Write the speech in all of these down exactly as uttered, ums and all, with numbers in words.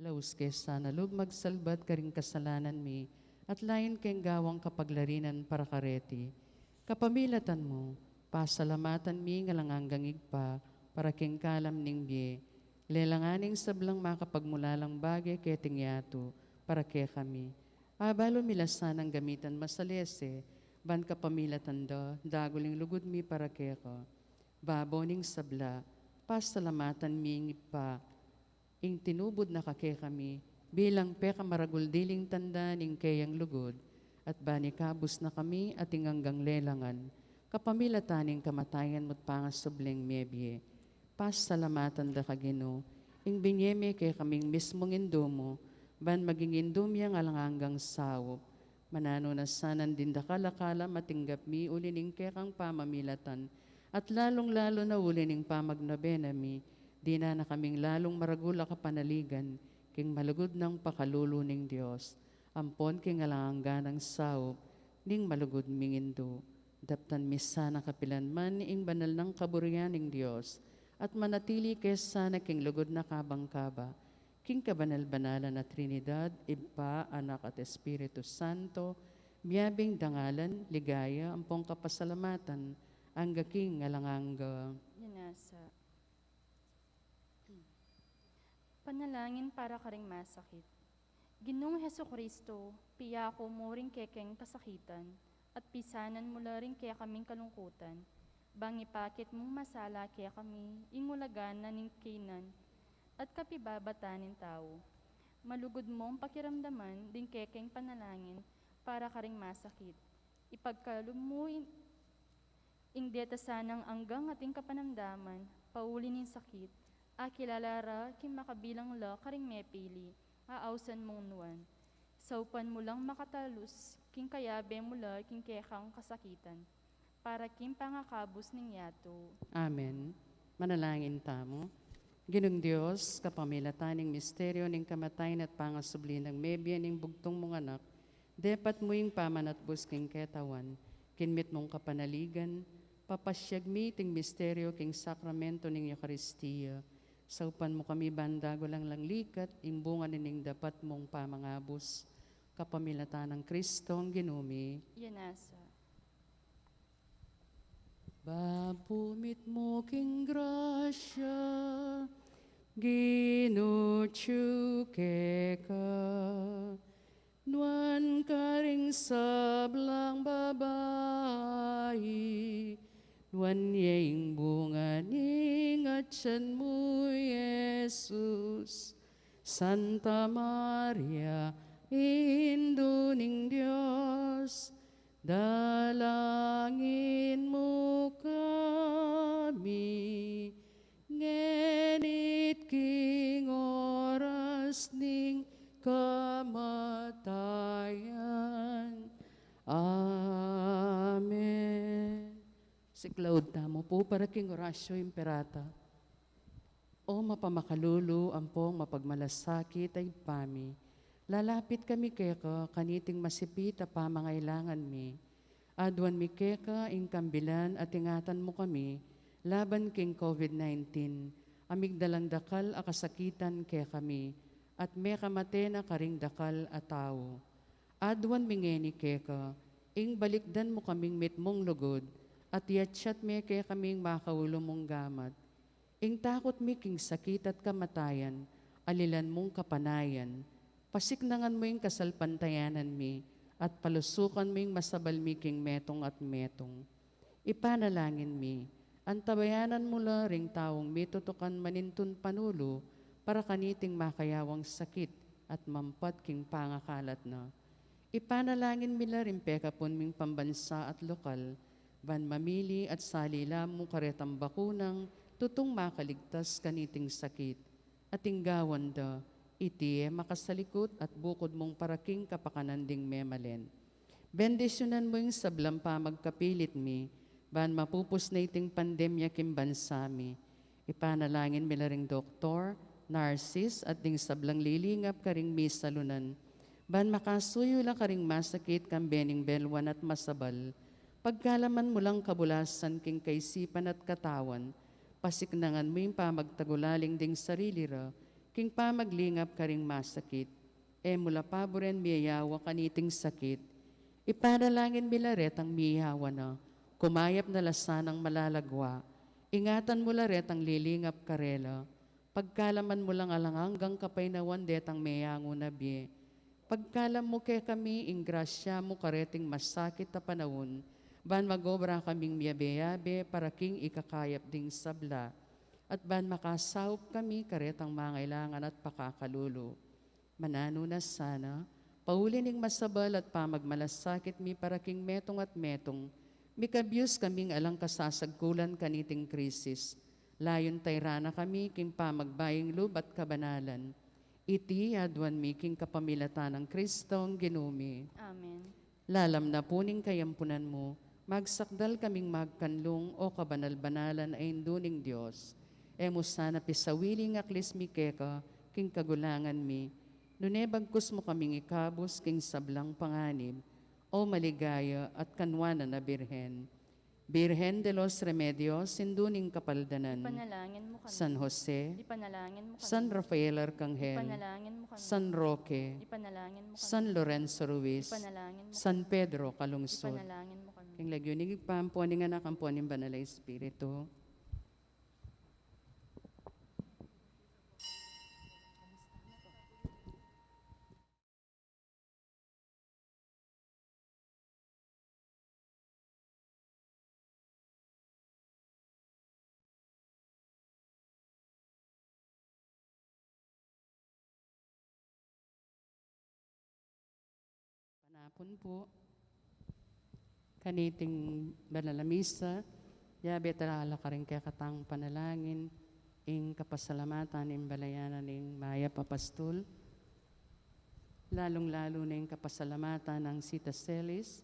Laus ke sana lub magsalbat karing kasalanan mi, at layun keng gawang kapaglarinan para kareti. Kapamilatan mu, pasalamatan mi ing alang anggang Ibpa, para keng kalam ning bie. Lelangan ing sablang makapagmulalang bage keting yatu, para kekami. Abalu mi la sanang gamitan masalese, ban kapamilatan da, dagul ing lugud mi para keka. Babo ning sabla, pasalamatan mi ing Ibpa, ing tinubud na ka kekami, bilang pekamaragul diling tanda ning keyang lugud, at bani kabus na kami ating anggang lelangan, kapamilatan ning kamatayan mu't pangasubling mebie. Pasalamatan da ka Ginu, ing binie me kekaming mismung Indu mu, ban maging Indu mi yang alang anggang saup. Mananu na sanang ding dakal a kalam a tinggap mi uli ning kekang pamamilatan, at lalung-lalu na uli ning pamagnobena mi, dinan na kaming lalung maragul a kapanaligan, king malugud nang pakalulu ning Dios, ampon king alang angga nang saup ning malugud ming Indu. Daptan mi sana kapilan man ing banal nang kaburian ning Dios, at manatili ke sana king lugud na kabang kaba, king kabanal-banalan a Trinidad, Ibpa, Anak, at Espiritu Santo, miyabing dangalan, ligaya, ampong kapasalamatan, angga king alang angga. Yan nasa. Panalangin para karing masakit. Ginung Jesucristo, piyaku mu ring kekeng kasakitan, at pisanan mu la ring kekaming kalungkutan, bang ipakit mung masala kekami ing ulagan na ning kinan at kapibabatan ning tau. Malugud mung pakiramdaman ding kekeng panalangin para karing masakit. Ipagkalub mu in-, ing deta sanang anggang ating kapanamdaman, pauli ning sakit, akilala ra king makabilang la karing mepili, a ausan mung nuan. Saupan mu lang makatalus, king kayabe mu la king kekang kasakitan, para king pangakabus ning yatu. Amen. Manalangin tamu. Ginung Dios, kapamilatan ning misteryo ning kamatayan at pangasubli nang mebie ning bugtung mung anak, depat mu ing pamanatbus king ketawan, king mitmung kapanaligan, papasyag mi iting misteryo king sakramento ning Eukaristia. Saupan mu kami ban dagul lang likat, ing bunga na ning dapat mung pamangabus, kapamilatan nang Kristong Ginu mi. Yan nasa. Babo mi't mu king grasya, Ginu atyu keka, nuan ka ring sablang babai, nuan ya ing bunga ning atyan mu, Jesus. Santa Maria, Indu ning Dios, dalangin mu kami, ngeni't king oras ning kamatayan. Amen. Siklaud tamu pu para king Oratio Imperata. O mapamakalulu, ampong mapagmalasakit a Ibpa mi, lalapit kami keka kaniting masipit a pamangailangan mi. Aduan mi keka ing kambilan at ingatan mu kami laban king COVID nineteen, a migdalang dakal a kasakitan kekami, at mekamate na karing dakal a tau. Aduan mi ngeni keka, ing balikdan mu kaming mitmung lugud, at yatyat me kekaming makaulu mung gamat. Ing takut mi king sakit at kamatayan, alilan mung kapanayan, pasiknangan mu ing kasalpantayanan mi, at palusukan mu ing masabal mi king metung at metung. Ipanalangin mi, antabayanan mu la ring taung mitutukan manintun panulu para kaniting makayawang sakit at mampat king pangakalat na. Ipanalangin mi la ring pekapun ming pambansa at lokal, ban mamili at sali la mu karetang bakunang tutung makaligtas kaniting sakit. At ing gawan da, iti e makasalikut at bukud mung para king kapakanan ding memalen. Bendisyunan mu ing sablang pamagkapilit mi, ban mapupus na iting pandemya king bansa mi. Ipanalangin mi la ring doktor, narsis, at ding sablang lilingap karing misalunan, ban makasuyu la karing masakit kambe ning belwan at masabal. Pagkalaman mu lang kabulasan king kaisipan at katawan, pasiknangan mu ing pamagtagulaling ding sarili ra, King pamaglingap karing masakit, e mu la paburen miyayawa kaniting sakit, ipanalangin mi la retang miyayawa na, kumayap na la sanang malalagwa, ingatan mu la retang lilingap karela, pagkaluban mu lang alang anggang kapaynawan detang meyangu na bie, pagkaluban mu kekami ing grasya mu kareting masakit a panaun, ban mag-obra kaming miyabe-yabe para king ikakayap ding sabla, at ban makasaup kami karetang mangailangan at pakakalulu. Mananu na sana, pauli ning masabal at pamagmalasakit mi para king metung at metung, mikabyus kaming alang kasasagkulan kaniting krisis, layun tayran na kami king pamagbayung lub at kabanalan. Iti aduan mi king kapamilatan nang Kristong Ginu mi. Amen. Lalam na pu ning kayampunan mu, magsakdal kaming magkanlung, o kabanal-banalan a Indu ning Dios. E mu sana pisawili ing aklis mi keka king kagulangan mi, nune bagkus mu kaming ikabus king sablang panganib, o maligaya at kanwanan a Birhen. Birhen de los Remedios, Indu ning Kapaldanan. Ipanalangin mu kami. San Jose. Ipanalangin mu kami. San Rafael Arcangel. Ipanalangin mu kami. San Roque. Ipanalangin mu kami. San Lorenzo Ruiz. Ipanalangin mu kami. San Pedro Calungsod. Ipanalangin mu kami. King lagyu ning Ibpa, ampo ning Anak, ampo ning Banal a Espiritu. Panapun pu, kaniting banal a misa, yabe tala karing kekatang panalangin, ing kapasalamatan ning balayan ning Mayap a Pastul, lalung-lalu na ing kapasalamatan nang Sita Celis,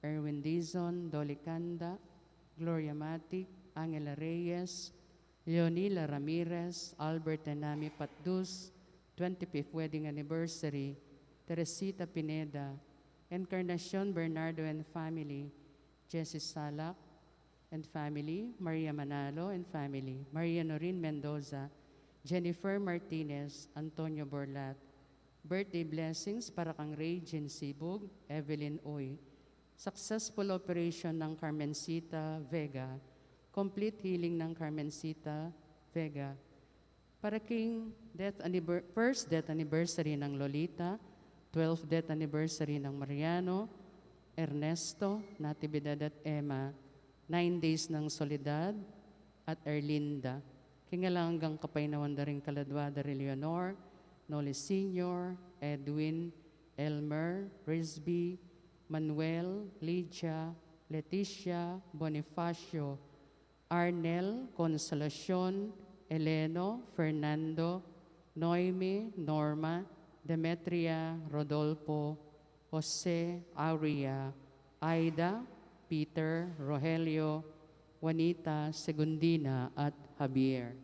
Erwin Dizon, Dolly Canda, Gloria Matic, Angela Reyes, Leonila Ramirez, Albert and Nami Patdus, twenty-fifth wedding anniversary, Teresita Pineda, Encarnacion Bernardo and family, Jesse Salak and family, Maria Manalo and family, Maria Norin Mendoza, Jennifer Martinez, Antonio Borlat. Birthday blessings para kang Ray Jean Sibug, Evelyn Uy. Successful operation nang Carmencita Vega. Complete healing nang Carmencita Vega. Para king death anniver-, first death anniversary nang Lolita, twelfth death anniversary nang Mariano, Ernesto, Natividad at Emma, nine days nang Soledad at Erlinda. King alang anggang kapaynawan da ring kaladua da ri Leonor, Noli Senior, Edwin, Elmer, Risby, Manuel, Lydia, Leticia, Bonifacio, Arnel, Consolacion, Eleno, Fernando, Noemi, Norma, Demetria, Rodolfo, Jose, Aurea, Aida, Peter, Rogelio, Juanita, Segundina, at Javier.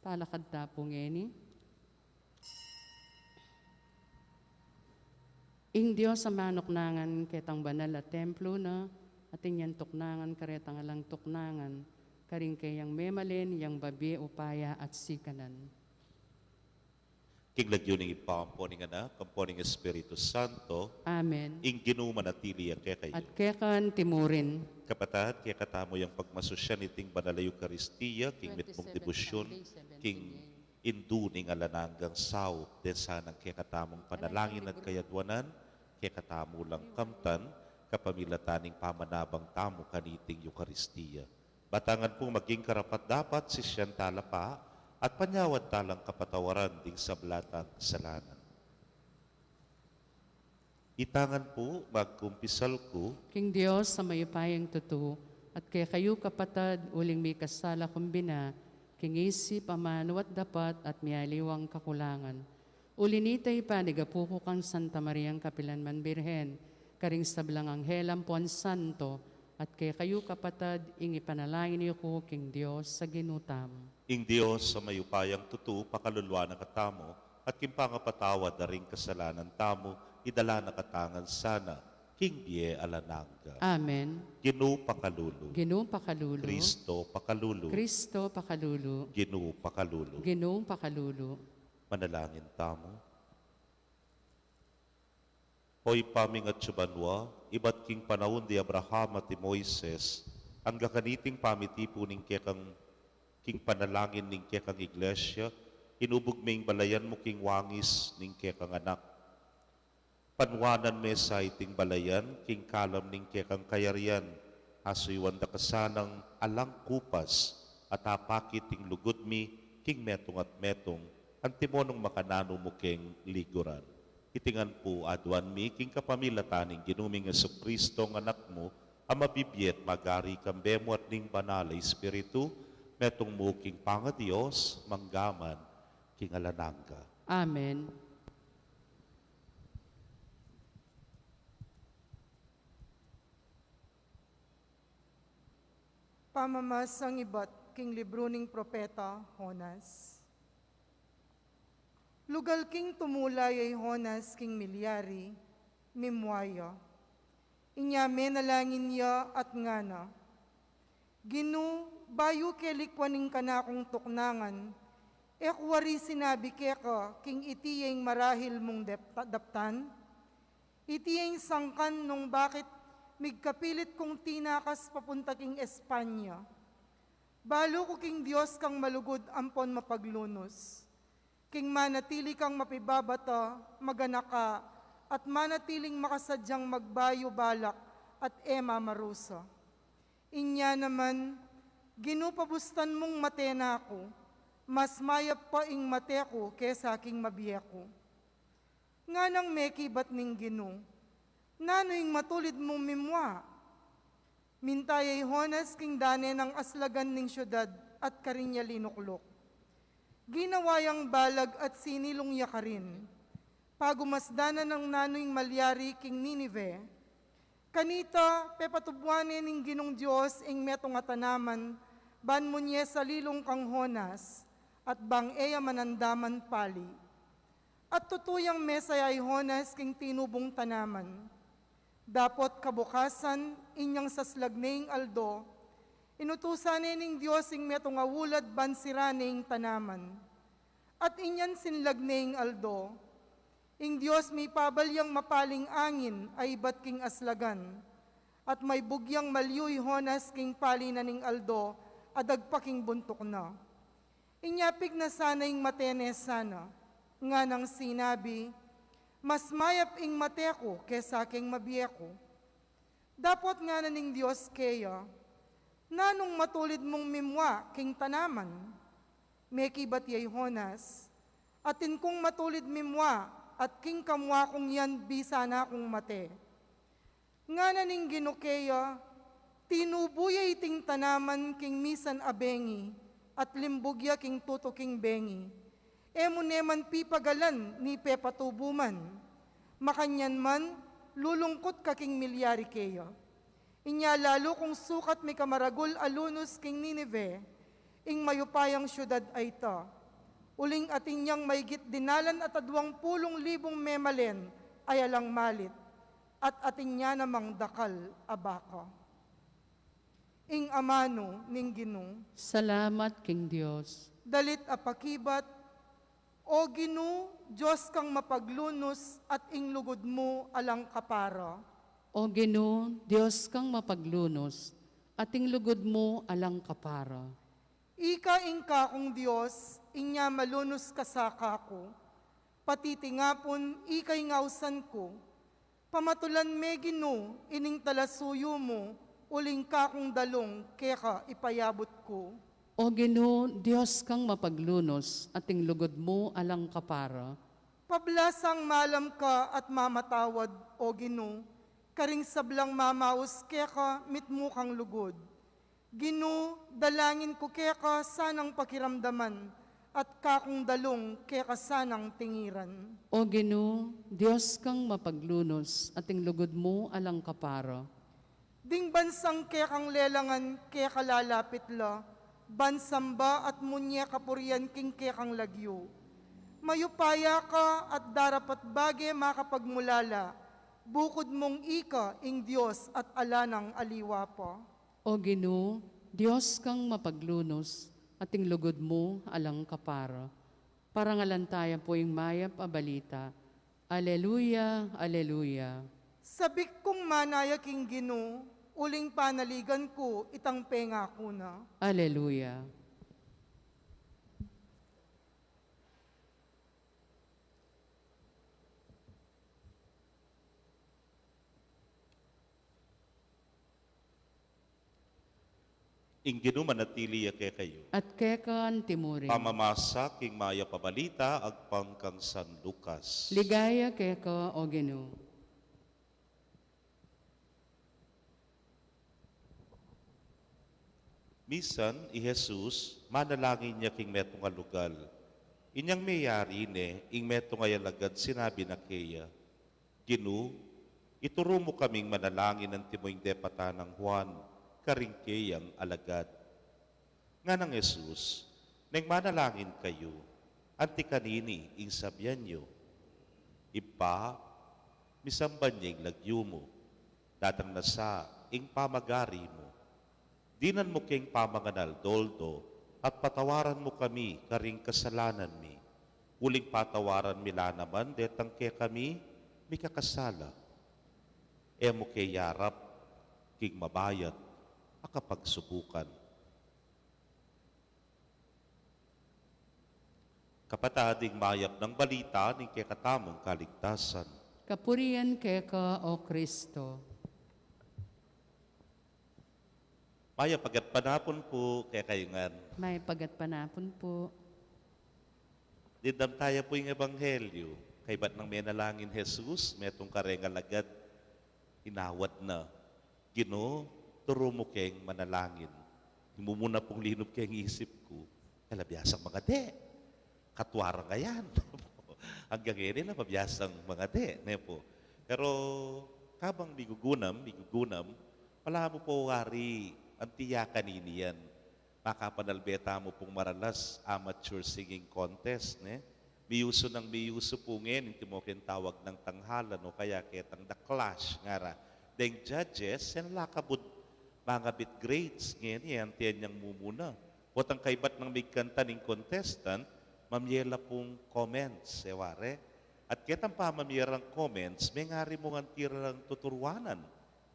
Talakad ta pu ngeni. Ing Dios a manuknangan ketang banal a templo na, atin yang tuknangan karetang alang tuknangan, karing keyang memalen yang babie upaya at sikanan. King lagyu ning Ibpa, ampo ning Anak, ampo ning Espiritu Santo. Amen. Ing Ginu manatili ya kekayu. At keka anti murin. Kapatad, kekatamu yang pagmasusyan iting banal a Eukaristia, king mitmung debosyon, king Indu ning alang anggang saup, deng sanang kekatamung panalangin at kayadwanan, kekatamu lang kamtan, kapamilatan ning pamanabang tamu kaniting Eukaristia. Batangan pung maging karapat-dapat, sisian tala pa, at panyawad talang kapatawaran ding sabla tang kasalanan. Itangan pu, magkumpisal ku. King Dios a mayupayang tutu, at kekayu kapatad, uling mikasala ku bina, king isip, amanu at dapat, at mialiwang kakulangan. Uli nita ipanigapu ku kang Santa Mariang kapilanman Birhen, karing sablang anghel ampon santo, at kekayu kapatad, ing ipanalangin yu ku king Dios a Ginu tamu. Ing Dios a mayupayang tutu, pakaluluan na katamu, at king pangapatawad da ring kasalanan tamu, idala na katamu ngan sana king bie alang angga. Amen. Ginu pakalulu. Ginu pakalulu. Kristo pakalulu. Kristo pakalulu. Ginu pakalulu. Ginu pakalulu. Manalangin tamu. O Ibpa ming atsu banua, ibat king panaun di Abraham at i Moises, angga kaniting pamitipu ning kekang king panalangin ning kekang iglesia, inubug me ing balayan mu king wangis ning kekang anak. Panuanan me sa iting balayan king kalam ning kekang kayarian, asuyuan da ka sanang alang kupas, at apakit ing lugud mi king metung at metung, antimo nung makananu mu keng liguran. Iti ngan pu aduan mi king kapamilatan ning Ginu ming Jesucristo, a Anak mu, a mabibie at magari kambe mu at ning Banal a Espiritu, metung mu king pangaDios, mangga man king alang angga. Amen. Pamamasang ibat king libru ning propeta Jonas. Lugal king tumula ya i Jonas king milyari, mimua ya. Inya menalangin ya at ngana, Ginu, bayu ke likuan ing kanakung tuknangan, e ku wari sinabi keka king iti ya ing marahil mung dep-, daptan? Iti ya ing sangkan nung bakit migkapilit kung tinakas papunta king Espanya. Balu ku king Dios kang malugud ampon mapaglunus. King manatili kang mapibabata, maganaka, at manatiling makasadyang magbayu balak at e mamarusa. Inya naman, Ginu, pabustan mung mate na ku, mas mayap pa ing mate ku kesa king mabie ku. Nganang mekibat ning Ginu, nanu ing matulid mung mimua? Minta ya i Jonas king dane nang aslagan ning siudad at karin ya linukluk. Ginawa yang balag at sinilung ya karin. Pagumasdan na nang nanu ing malyari king Ninive. Kanita, pepatubuan ne ning Ginung Dios ing metung a tanaman, ban munye salilung kang Jonas, at bang e ya manandaman pali. At tutu yang mesaya i Jonas king tinubung tanaman. Dapot kabukasan, inyang saslag ne ing aldo, inutusan ne ning Dios ing metung a ulad ban siran ne ing tanaman. At inyan sinlag ne ing aldo, ing Dios mipabalyang mapaling angin a ibat king aslagan, at maybugyang malyu i Jonas king pali na ning aldo a dagpa king buntuk na. Inya pignasan na ing mate ne sana, nganang sinabi, "Mas mayap ing mate ku kesa king mabie ku." Dapot ngana ning Dios keya, "Nanung matulid mung mimua king tanaman?" Mekibat ya i Jonas, "Atin kung matulid mimua, at king kamua kung yan bisa na kung mate." Ngana ning Ginu keya, "Tinubu ya iting tanaman king misan a bengi, at limbug ya king tutuking bengi. E mu ne man pipagalan ni pepatubu man. Makanyan man, lulungkut ka king milyari keya." Inya lalu kung sukat mikamaragul a lunus king Ninive, ing mayupayang siudad a ita. Uling atin yang maygit dinalan at aduang pulung libung memalen a alang malit, at atin ya namang dakal a baka. Ing amanu ning Ginu. Salamat king Dios. Dalit a pakibat. O Ginu, Dios kang mapaglunus at ing lugud mu alang kapara. O Ginu, Dios kang mapaglunus at ing lugud mu alang kapara. Ika ing kakung Dios, inya malunus ka sa kaku. Patitingapun, ika ing ausan ku. Pamatulan me Ginu ining talasuyu mu, uling kakung dalung keka ipayabut ku. O Ginu, Dios kang mapaglunus at ing lugud mu alang kapara. Pablasang malam ka at mamatawad, O Ginu, karing sablang mamaus keka mitmu kang lugud. Ginu, dalangin ku keka sanang pakiramdaman, at kakung dalung keka sanang tingiran. O Ginu, Dios kang mapaglunus at ing lugud mu alang kapara. Ding bansang kekang lelangan keka lalapit la, ban samba at munye kapurian king kekang lagyu. Mayupaya ka at darapat bage makapagmulala, Bukud mung ika ing Dios at ala nang aliwa pa. O Ginu, Dios kang mapaglunus, at ing lugud mu alang kapara. Parangalan taya pu ing mayap a balita. Aleluya, aleluya. Sabik kung manaya king Ginu, uling panaligan ku itang pengaku na. Aleluya. Ing Ginu manatili ya kekayu. At keka antimurin. Pamamasa king mayap a balita agpang kang San Lucas. Ligaya keka, O Ginu. Misan, i Jesus, manalangin ya king metung a lugal. Inyang meyari ne, ing metung a alagad sinabi na keya, Ginu, ituru mu kaming manalangin anti mo ing depatan nang Juan, karing keyang alagad. Nganang Jesus, neng manalangin kayu, anti kanini ing sabian yu, Ibpa, misamban ya ing lagyu mu, datang na sa ing pamagari mu. Dinan mu keng pamanganaldoldo, at patawaran mu kami karing kasalanan mi. Uling patawaran mi la naman detang kekami mikakasala. E mu ke yarap king mabayat a kapagsubukan. Kapatad, ing mayap nang balita ning kekatamung kaligtasan. Kapurian keka, O Kristo. Mayap a gatpanapun pu kekayu ngan. Mayap a gatpanapun pu. Dimdam taya pu ing ebanghelyu. Kaybat nang menalangin Jesus, metung kareng alagad, inawat na, Ginu, turu mu keng manalangin. Ing mumuna pung linub keng isip ku, e la biasang mangadi. Katwara ngayan. Anggang ngeni la mabiasang mangadi, ne pu. Pero kabang migugunam, migugunam, palamu pu wari anti ya kanini yan. Makapanalbe tamu pung maralas amateur singing contest, ne? Miyusu nang miyusu pu ngeni, anti mo keng tawag nang tanghalan o kaya ketang The Clash, ngara. Deng judges, e na la kabud mangabit grades ngeni, anti yan yang mumuna. Potang kaybat nang migkanta ning contestant, mamye la pung comments, e ware. At ketang pamamye rang comments, mengari mung anti rang tuturuanan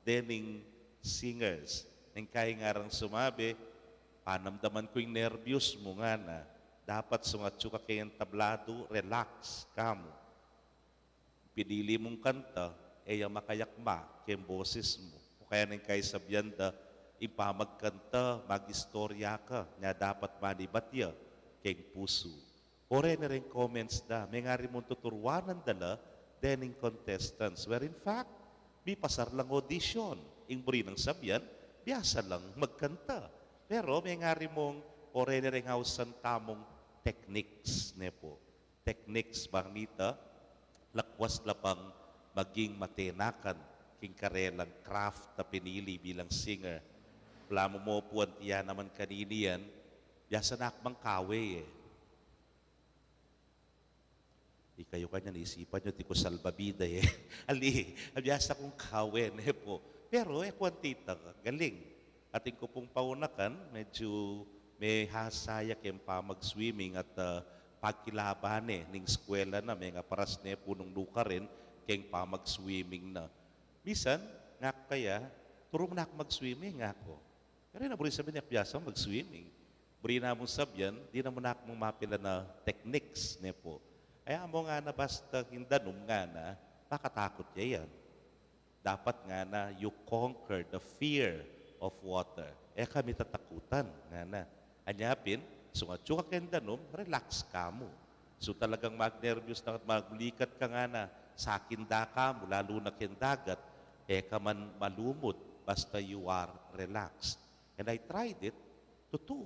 dening singers. Neng kaya ngarang sumabi, panamdaman ku ing nerbyos mu, ngana. Dapat sumatyu ka keng entablado, relax ka mu. Pinili mung kanta, e ya makayakma keng boses mu. O kaya neng kaya sabian da, ing pamagkanta, magistorya ka, nya dapat manibat ya keng pusu. O reni reng comments da, mengari mung tuturuanan da la dening contestants. Where in fact, mipasar lang audition. Ing buri nang sabian, biasa lang magkanta. Pero mengari mung o reni reng ausan tamung techniques, ne pu. Techniques bang nita, lakwas la bang maging matenakan king karelang craft a pinili bilang singer. Palamu mu pu anti ya naman kanini yan, biasa na akmang kawe, e. Ikayu kanyan, isipan yu, atin ku salbabida, e. Ali, biasa kung kawe, ne pu. Pero, e, kuan tita, galing. Atin ku pung paunakan, medyu mehasa ya keng pamag-swimming at, ah, pagkilaban ne ning eskwela na, mengaparas ne pu nung nukarin keng pamag-swimming na. Misan, ngaku kaya, turu mu na ku mag-swimming, ngaku. Pero e na buri sabian, e ku biasang mag-swimming. Buri na mung sabian, dinan mu na ku mapilan a techniques, ne pu. Aya mu ngana, basta king danum ngana, makatakut ya yan. Dapat ngana, you conquer the fear of water. E ka mitatakutan, ngana. Anya pin, sumatyu ka keng danum, relax ka mu. Su talagang magnerbiyos na, magmulikat ka ngana, sakin da ka mu, lalu na keng dagat, e ka man malumut, basta you are relaxed. And I tried it, tutu.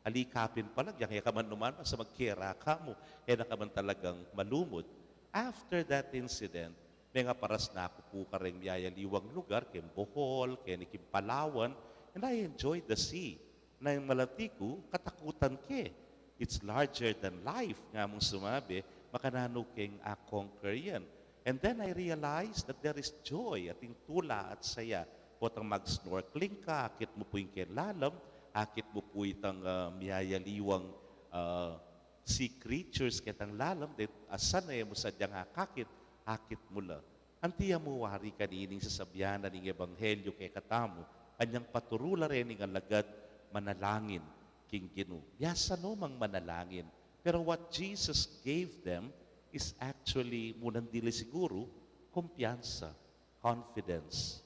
Ali ka pin pala, yang e ka man numan, basta magkera ka mu, e na ka man talagang malumut. After that incident, mengaparas na ku pu kareng miyayaliwang lugar, keng Bohol, keni king Palawan, and I enjoyed the sea. Nung malati ku, katakutan ke. It's larger than life, nga mung sumabi, makananu keng a-conquer yan. And then I realized that there is joy, ating tula at saya. Potang mag-snorkeling ka, akit mu pu ing keng lalam, akit mu pu itang, ah, miyayaliwang, ah, sea creatures ketang lalam, de asan e mu sadyang akakit, akit mu la. Anti ya mu wari kanining sasabian na ning ebanghelyu kekatamu, anyang paturu la reng alagad manalangin king Ginu. Biasa no mang manalangin. Pero what Jesus gave them is actually, munang dili siguru, kumpiyansa, confidence.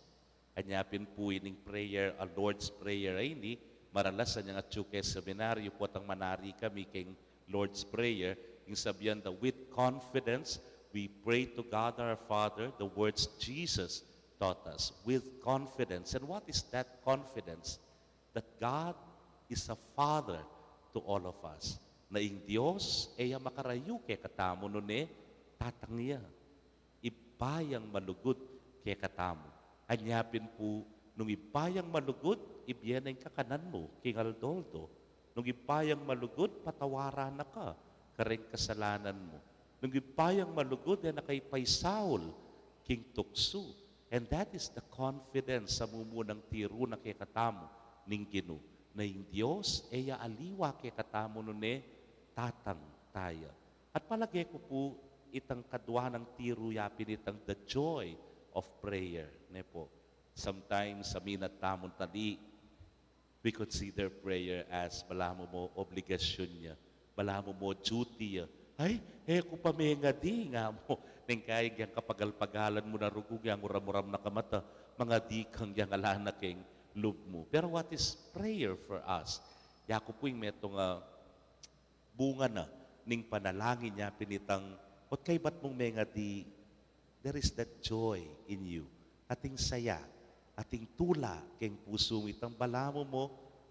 Anya pin pu ining prayer, a Lord's Prayer a ini, maralas anyang atyu ke seminaryo, potang manari kami keng Lord's Prayer, ing sabian da, "With confidence, we pray to God our Father, the words Jesus taught us." With confidence. And what is that confidence? That God is a Father to all of us. Na ing Dios, e ya makarayu kekatamu nune tatang ya. Ibpa yang malugud kekatamu. Anya pin pu, nung Ibpa yang malugud, ibie na ing kakanan mu king aldo-aldo. Nung Ibpa yang malugud, patawaran na ka kareng kasalanan mu. Nung Ibpa yang malugud, e na ka ipaisaul king tuksu. And that is the confidence a mumunang tiru na kekatamu ning Ginu, na ing Dios e ya aliwa kekatamu nune tatang taya. At palage ku pu itang kadua nang tiru ya pin itang the joy of prayer, ne pu. Sometimes, a minat tamung tali, we consider prayer as balamu mo obligasyun ya, balamu mo duty ya. Ay, e ku pa mengadi, nga mu. Neng kayang yang kapagal-pagalan mu na rugu, yang uram-uram na ka mata, mangadi kang yang ala na keng lub mu. Pero what is prayer for us? Yaku pu ing metung a bunga na ning panalangin ya pin itang, ot kaybat mung mengadi, there is that joy in you. Ating saya, ating tula keng pusu mu, itang balamu mo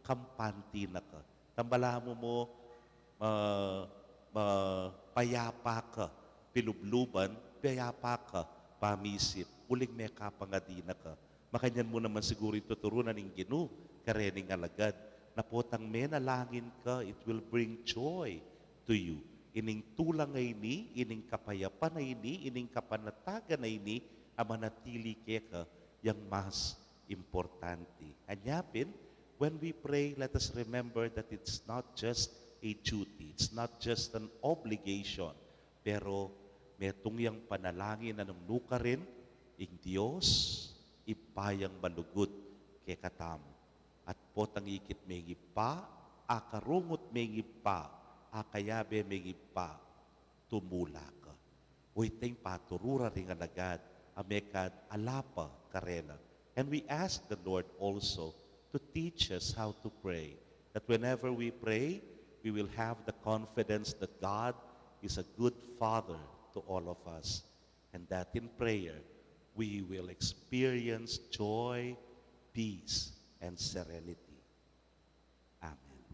kampante na ka. Itang balamu mo, ah, ah, payapa ka pilubluban, payapa ka pamisip, uling mekapangadi na ka. Makanyan mu naman siguru ing tuturu na ning Ginu karening alagad, na potang menalangin ka, it will bring joy to you. Ining tula a ini, ining kapayapan a ini, ining kapanatagan a ini, a manatili keka yang mas importante. Anya pin, when we pray, let us remember that it's not just a duty, it's not just an obligation, pero metung yang panalangin a nung nukarin, ing Dios, Ibpa yang malugud kekatamu. At potang ikit meng Ibpa, akarungut meng Ibpa, akayabe meng Ibpa, tumula ka. O ita ing paturu ra ring alagad, a mekad ala pa karela. And we ask the Lord also to teach us how to pray, that whenever we pray, we will have the confidence that God is a good Father to all of us, and that in prayer, we will experience joy, peace, and serenity. Amen.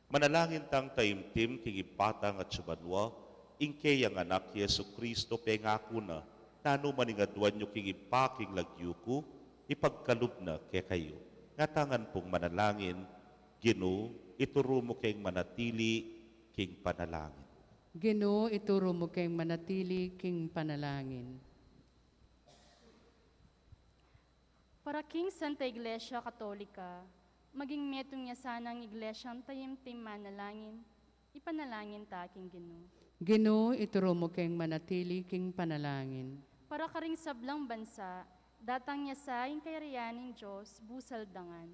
Manalangin tang taimtim king Ibpa tang atsu banua, ing keyang Anak Jesucristo, pengaku na, nanu man ing aduan yu king Ibpa king lagyu ku, ipagkalub na kekayu. Ngatamu ngan pung manalangin, Ginu, ituru mu keng manatili king panalangin. Ginu, ituru mu keng manatili king panalangin. Para king Santa Iglesia Katolika, maging metung ya sanang iglesyang taimtim manalangin, ipanalangin ta king Ginu. Ginu, ituru mu keng manatili king panalangin. Para karing sablang bansa, datang ya sa ing kayarian ning Dios, busal dangan,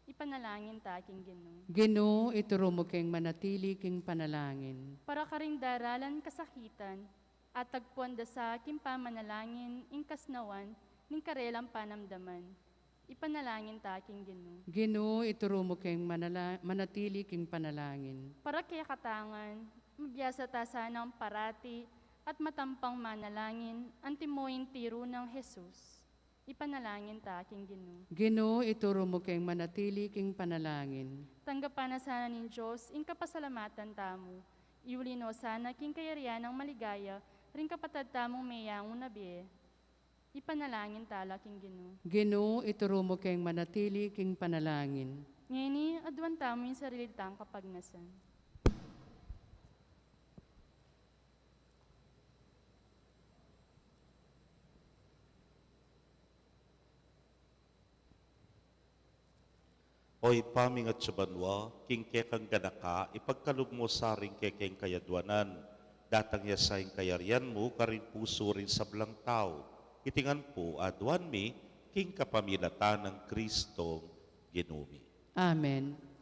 ipanalangin ta king Ginu. Ginu, ituru mu keng manatili king panalangin. Para karing daralan kasakitan, at tagpuan da sa king pamanalangin ing kasnawan ning karelang panamdaman. Ipanalangin ta king Ginu. Ginu, ituru mu keng manala-, manatili king panalangin. Para kekatang ngan, mabiasa ta sanang parati at matampang manalangin, antimo ing tiru nang Jesus. Ipanalangin ta king Ginu. Ginu, ituru mu keng manatili king panalangin. Tanggapan na sana ning Dios ing kapasalamatan tamu. Iuli no sana king kayarian nang maligaya ring kapatad tamung meyangu na bie. Ipanalangin ta la king Ginu. Ginu, ituru mu keng manatili king panalangin. Ngeni, aduan tamu ing sarili tang kapagnasan. O Ibpa mi atsu ka banua, king kekang ganaka, ipagkalub mu sa ring kekeng kayadwanan, datang ya sa ing kayarian mu karing pusu ring sablang tau. Iti ngan pu aduan mi, king kapamilatan nang Kristong Ginu mi. Amen.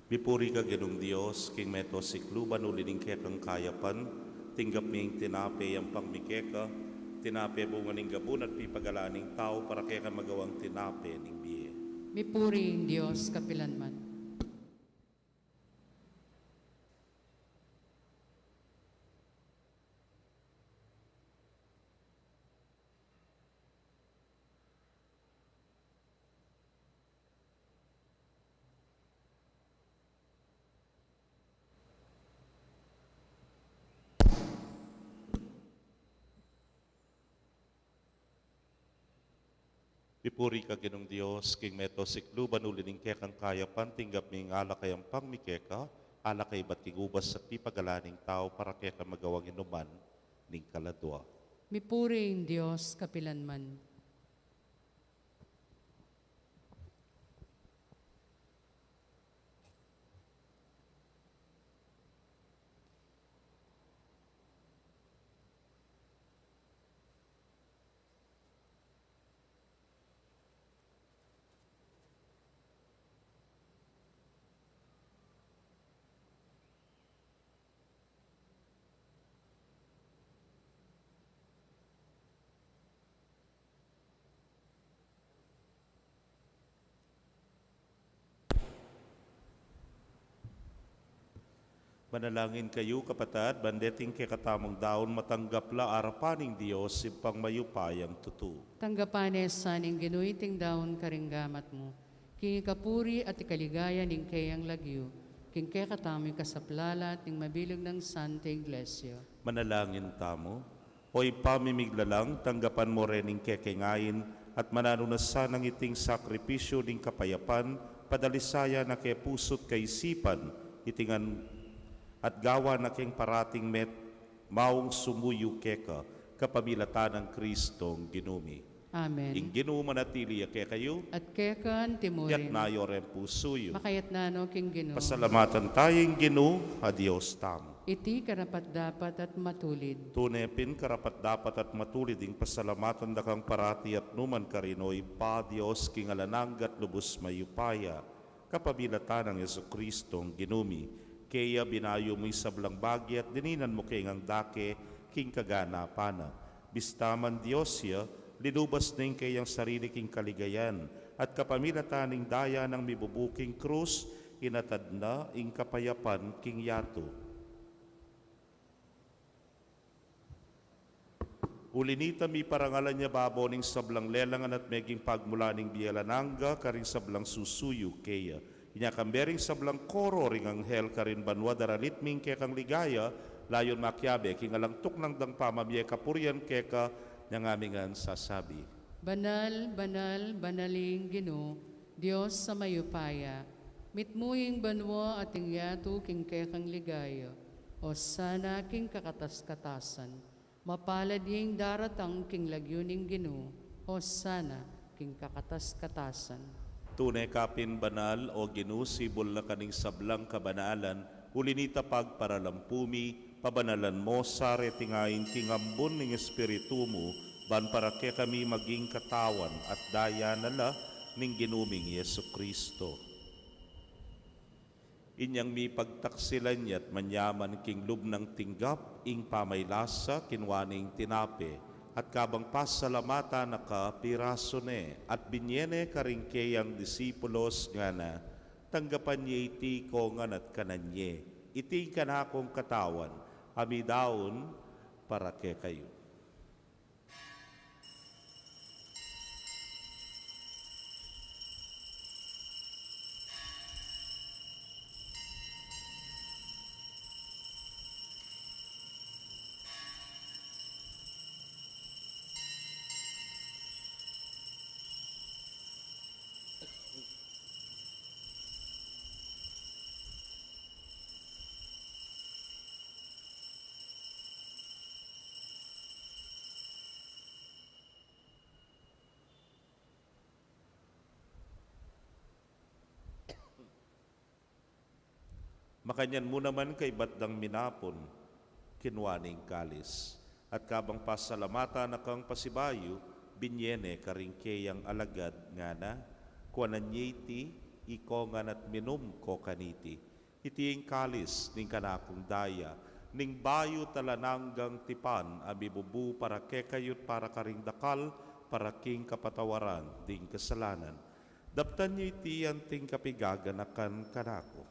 Mipuri ka Ginung Dios, king meto sikluban uli ning kekang kayapan, tinggap mi ing tinape, yampang mi keka, tinape bunga ning gabun at pipagalan ning tau, para keka magawang tinape ning bie. Mipuri ing Dios kapilanman. Mipuri ka Ginung Dios, king meto sikluban uli ning kekang kayapan, tinggap mi ing alak a yampang mi keka, alak a ibat king ubas at pipagalan ning tau, para keka magawang inuman ning kaladua. Mipuri ing Dios kapilanman. Manalangin kayu, kapatad, ban deting kekatamung daun matanggap la arapan ning Dios, Ibpang mayupayang tutu. Tanggapan ne sa ning Ginu iting daun karing gamat mu, king ikapuri at ikaligaya ning keyang lagyu, king kekatamung ikasaplalat ning mabilug nang Santa Iglesia. Manalangin tamu. O Ibpa mi miglalang, tanggapan mu rin ing kekeng ain, at mananu na sanang iting sakripisyu ning kapayapan, padalisayan na ke pusu't kaisipan, iti ngan at gawan na keng parating met maung sumuyu keka, kapamilatan nang Kristong Ginu mi. Amen. Ing Ginu manatili ya kekayu. At keka anti mu rin. Itas yu ring pusu yu. Makaitas no king Ginu. Pasalamatan taya ing Ginu a Dios tamu. Iti karapat-dapat at matulid. Tune pin karapat-dapat at matulid ing pasalamatan da kang parati at nukarin man, O Ibpa, Dios king alang angga at lubus mayupaya, kapamilatan nang Jesukristong Ginu mi. Keya binayu mu ing sablang bage at dininan mu ke ngang dake king kaganapan na. Bista man Dios ya, linubas ne ing keyang sarili king kaligayan, at kapamilatan ning daya nang mibubu king krus, inatad na ing kapayapan king yatu. Uli nita, miparangalan ya babo ning sablang lelangan at meging pagmulan ning bie alang angga karing sablang susuyu keya. Inya kambe ring sablang koro ring anghel karin banua daralit mi ing kekang ligaya, layun makiabe king alang tuknang dang pamamie kapurian keka, nyang ami ngan sasabi: Banal, banal, banal ing Ginu, Dios a mayupaya. Mitmu ing banua at ing yatu king kekang ligaya. Osana king kakatas-katasan. Mapalad ing daratang king lagyu ning Ginu. Osana king kakatas-katasan. Tune ka pin banal, O Ginu, sibul na karing sablang kabanalan, uli nita pagparalampu mi, pabanalan mo sa reting ain king ambun ning Espiritu mu, ban para kekami maging katawan at daya na la ning Ginu ming Jesucristo. Inyang mipagtaksilan ya at manyaman king lub nang tinggap ing pamaylasa, kinua ne ing tinape, at kabang pasalamatan na ka, pirasu ne, at binye ne karing keyang disipulos, ngana: Tanggapan ye iti kongan at kanan ye. Iti ing kanakung katawan, a midaun para kekayu. Makanyan mu naman kaybat dang minapun, kinua ne ing kalis, at kabang pasalamatan na kang pasibayu, binye ne karing keyang alagad, ngana: Kuanan ye iti, ikongan at minum ko kaniti. Iti ing kalis ning kanakung daya, ning bayu at alang anggang tipan, a mibubu para kekayu at para karing dakal, para king kapatawaran ding kasalanan. Daptan ye iti anting kapigaganakan kanaku.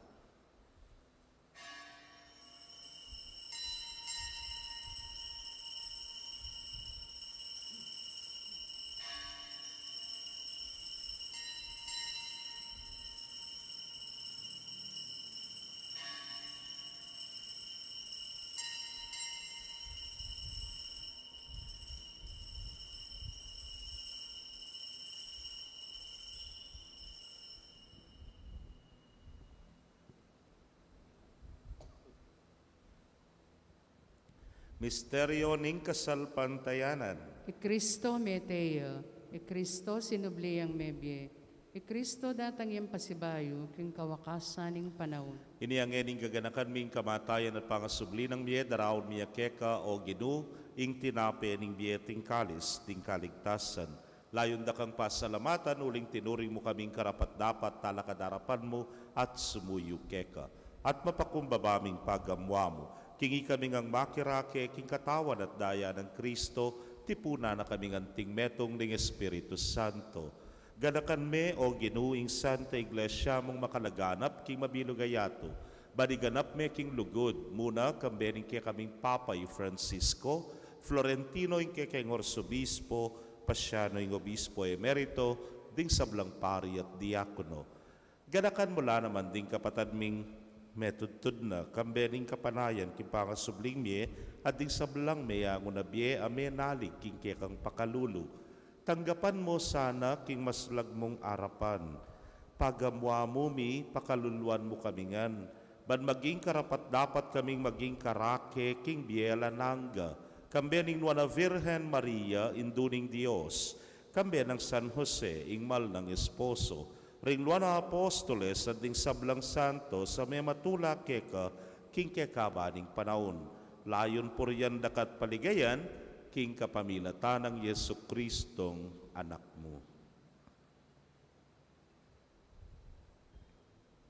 Misteryo ning kasalpantayanan. I Kristo mete ya, i Kristo sinubli yang mebie, i Kristo datang yang pasibayu king kawakasan ning panaun. Ini ngeni ing gaganakan mi, ing kamatayan at pangasubli nang mie, daraun mi ya keka, o Ginu, ing tinape ning bie at ing kalis ning kaligtasan. Layun da kang pasalamatan uling tinuring mu kaming karapat-dapat talakad arapan mu at sumuyu keka. At mapakumbaba ming pagamuan mu, king ikami ngang makirake king katawan at daya nang Kristo, tipunan na kaming anting metung ning Espiritu Santo. Ganakan me, o Ginu, ing Santa Iglesia mung makalaganap king mabilug a yatu. Ban iganap me king lugud, muna kambe ning kekaming Papa i Francisco, Florentino ing kekeng Arsobispo, Pasiano ing Obispo Emerito, ding sablang pari at diakono. Ganakan mu la naman ding kapatad ming metudtud na kambe ning kapanayan king pangasubling mie, at ding sablang meyangu na bie a menalig king kekang pakalulu. Tanggapan mu sana king maslag mung arapan. Pagamuan mu mi, pakaluluan mu kami ngan, ban maging karapat-dapat kaming maging karake king bie alang angga, kambe ning Nuan a Virgen Maria, Indu ning Dios, kambe nang San Jose, ing mal nang esposo, ring Nuan a Apostoles, at ding sablang santos a mematula keka king kekaban ning panaun. Layun purian da ka at paligayan, king kapamilatan nang Jesucristong Anak mu.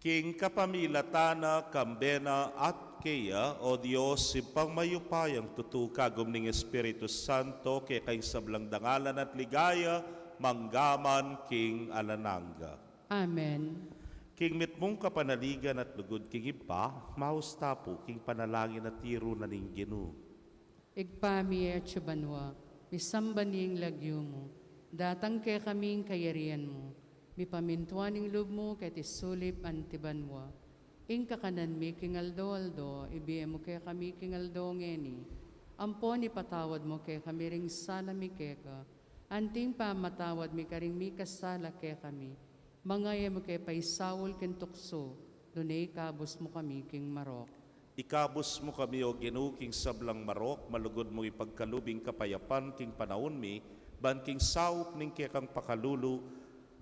King kapamilatan na, kambe na, at keya, o Dios, Ibpang mayupayang tutu, kagum ning Espiritu Santo, keka ing sablang dangalan at ligaya, mangga man king alang angga. Amen. King mitmung kapanaligan at lugud king Ibpa, maus ta pu king panalangin a tiru na ning Ginu. Ibpa mi, atsu ka banua, misamban ya ing lagyu mu, datang kekami ing kayarian mu, mipamintuan ing lub mu keti sulip anti banua. Ing kakanan mi king aldo-aldo, ibie mu kekami king aldo ngeni. Ampon ipatawad mu kekami ring sala mi keka, anti ing pamamatawad mi karing mikasala kekami. Manga e mu ke paisaul king tuksu, nune ikabus mu kami king marok. Ikabus mu kami, o Ginu, king sablang marok, malugud mung ipagkalub ing kapayapan king panaun mi, ban king saup ning kekang pakalulu,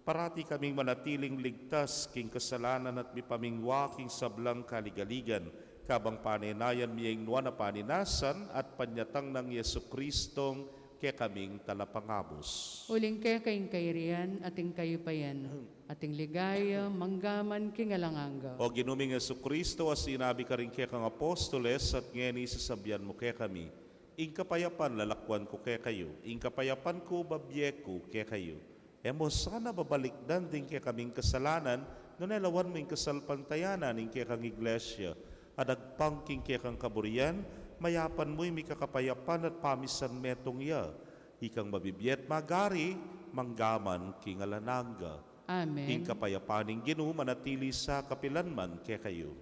parati kaming manatiling ligtas king kasalanan at mipamingwa king sablang kaligaligan, kabang panenayan mi ing nuan a paninasan at panyatang nang Jesucristong kekaming Talapangabus. Uling keka ing kayarian, at ing kayupayan, at ing ligaya, mangga man king alang angga. O Ginu ming Jesucristo, a sinabi karing kekang apostoles, at ngeni sasabian mu kekami: Ing kapayapan lalakwan ku kekayu, ing kapayapan ku babie ku kekayu. E mu sana babalikdan ding kekaming kasalanan, nune lawan mu ing kasalpantayanan ning kekang Iglesia, a dagpang king kekang kaburian, mayapan mu ing mikakapayapan at pamisan metung ya. Ikang mabibie at magari, mangga man king alang angga. Amen. Ing kapayapan ning Ginu manatili sa kapilan man kekayu.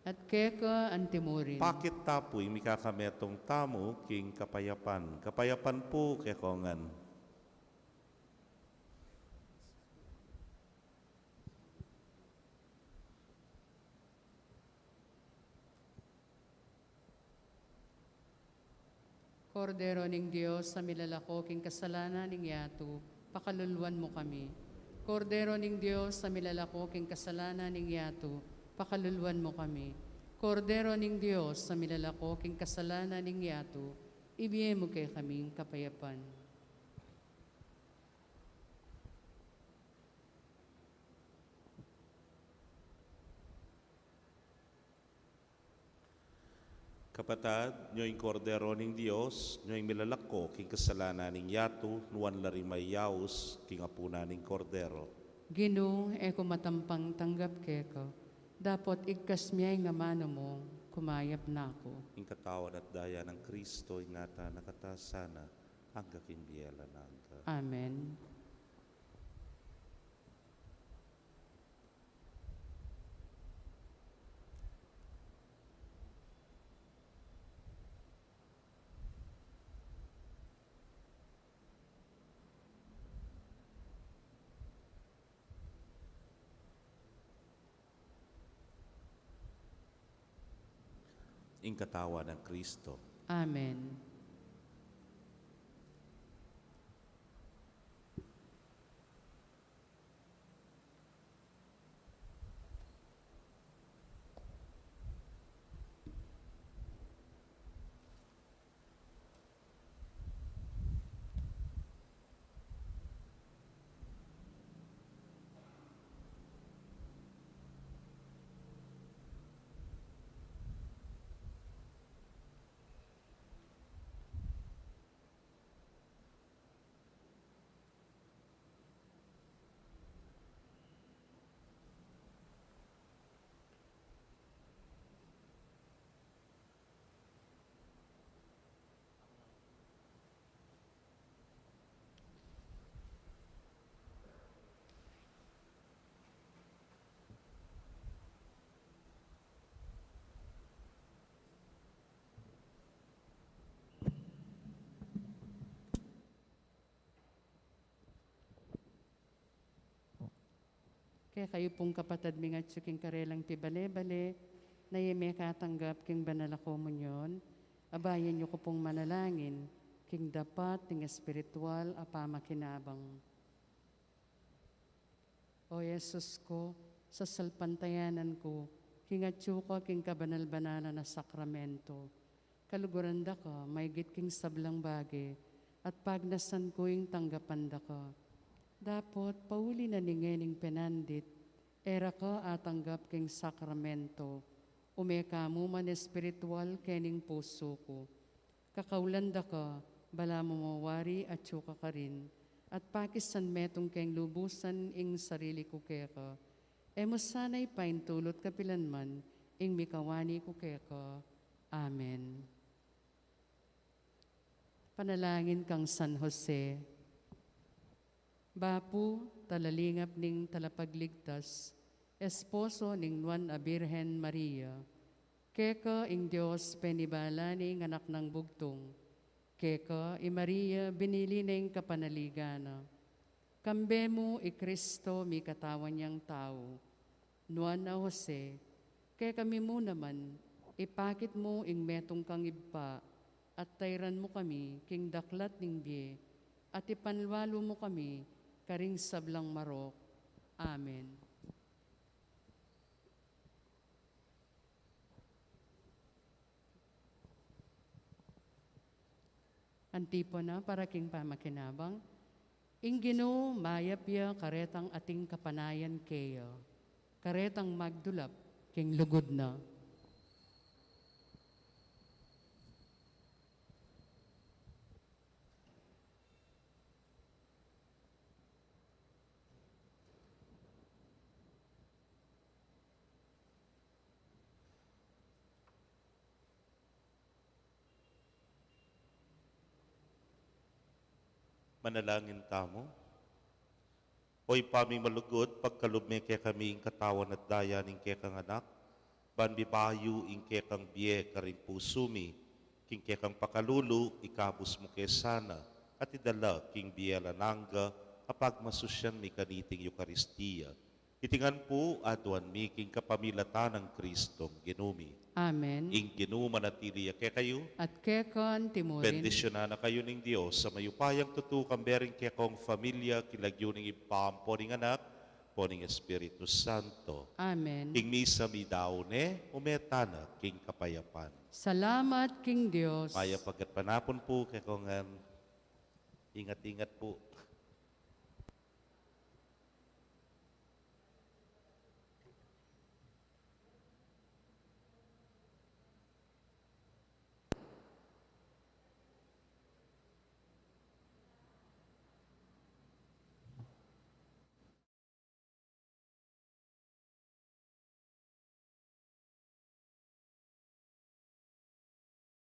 At keka antimurin. Pakit ta pu ing mikakametung tamu king kapayapan. Kapayapan pu kekongan. Kordero ning Dios, a milalako king kasalanan ning yatu, pakaluluan mu kami. Kordero ning Dios, a milalako king kasalanan ning yatu, pakaluluan mu kami. Kordero ning Dios, a milalako king kasalanan ning yatu, ibie mu kekaming kapayapan. Kapatad, nyo ing Kordero ning Dios, nyo ing milalako king kasalanan ning yatu, nuan la ring mayaus king apunan ning Kordero. Ginu, e ku matampang tanggap keka, dapot igkas mu ing amanu mu, kumayap na ku. Ing katawan at daya nang Kristo, ingatan na kata sana, angga king bie alang angga. Amen. Ing katawan nang Kristo. Amen. Kekayu pung kapatad ming atsu king karelang pibale-bale, na e mekatanggap king banal a komunyon, abayan yu ku pung manalangin king dapat ning espiritual a pamakinabang. O Jesus ku, sasalpantayanan ku king atsu ka king kabanal-banalan a sakramento. Kaluguran da ka maigit king sablang bage, at pagnasan ku ing tanggapan da ka. Dapot, pauli na ning ngening penandit, e ra ka atanggap king sakramento, ume ka mu man espiritual kening pusu ku. Kakaulan da ka, balamu mo wari atsu ka karin, at pakisan metung keng lubusan ing sarili ku keka. E mu sana ipaintulut kapilan man ing mikawani ku keka. Amen. Panalangin kang San Jose. Bapu, talalingap ning Talapagligtas, esposo ning Nuan a Birhen Maria, keka ing Dios penibala ne ing Anak nang Bugtung, keka i Maria binili ne ing kapanaligan na. Kambe mu i Kristo mikatawan yang tau. Nuan a Jose, kekami mu naman, ipakit mu ing metung kang ibpa, at tairan mu kami king daklat ning bie, at ipanlualu mu kami karing sablang marok. Amen. Antipona para king pamakinabang. Ing Ginu mayap ya karetang ating kapanayan keya, karetang magdulap king lugud na. Manalangin tamu. O Ibpa ming malugud, pagkalub me kekami ing katawan at daya ning kekang Anak, ban mibayu ing kekang bie karing pusu mi, king kekang pakalulu, ikabus mu ke sana, at idala king bie alang angga, a pagmasusyan mi kaniting Eukaristia. Iti ngan pu, aduan mi king kapamilatan nang Kristong Ginu mi. Amen. Ing Ginu manatili ya kekayu. At keka mu rin. Bendisyunan na kayu ning Dios a mayupayang tutu, kambe ring kekong familia, king lagyu ning Ibpa, ampo ning Anak, po ning Espiritu Santo. Amen. King misa mi daun ne, ume tana king kapayapan. Salamat king Dios. Mayap a gatpanapun pu kekongan. Ingat-ingat pu